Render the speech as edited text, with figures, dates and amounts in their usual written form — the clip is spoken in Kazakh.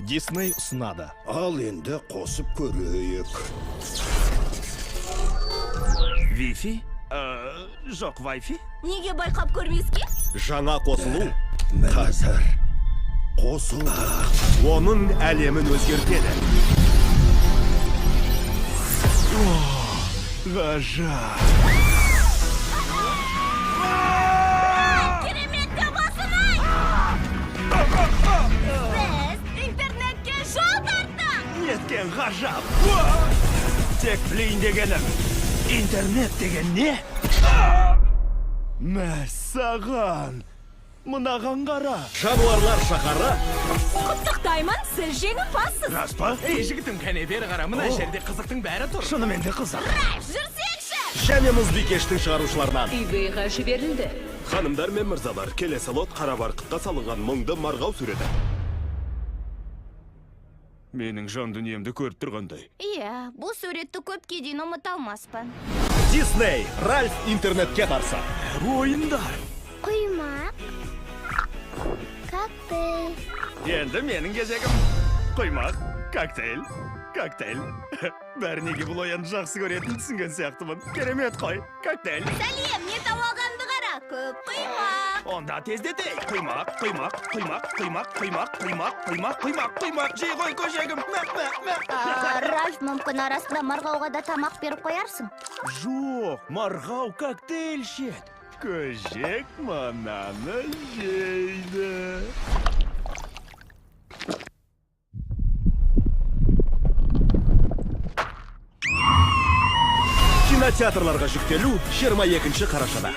Дисней ұсынады. Ал енді қосып көрейік. Wi-Fi? Жоқ, Wi-Fi? Неге байқап көрмеске? Жаңа қосылу Қазір қосылды. Оның әлемін өзгертеді. Ғажап. Керемет табасын-ай! Біз интернетке жол тарттық! Неткен ғажап. Тек білейін дегенім. Интернет деген не? Мәссаған. Мынаған қара. Жануарлар шаһары Құттықтаймын, сіз жеңімпазсыз! Рас па? Ей, жігітім, кәне бері қара, мына жерде қызықтың бәрі тұр. Шынымен де қызық. Ральф, жүрсеңші! Және Мұзбикештің шығарушыларынан. eBay-ға жіберілді. Ханымдар мен мырзалар, келесі лот қара барқытқа салынған мұңды марғау суреті. Менің жан дүниемді көріп тұрғандай. Иә, бұл суретті көпке дейін ұмыта алмаспын. Дисней, Ральф интернетке қарсы. Ойындар. Құймақ. Коктейль. Енді менің кезегім. Құймақ, коктейль, коктейль. Бәрі неге бұл оянды жақсы көретінін түсінген сияқтымын. Керемет қой, коктейль. Сәлем, не тауағанды қара, көп құймақ. Онда тездетейік. Құймақ, құймақ, құймақ, құймақ, құймақ, құймақ, құймақ, құймақ, құймақ. Жей ғой көжегім. Мә, мә, мә. Ральф, мүмкін арасында марғауға да тамақ беріп қоярсың. Жоқ, марғау коктейль ішеді. Көжек мынаны жейді. Кинотеатрларға жүктелу 22 қарашада.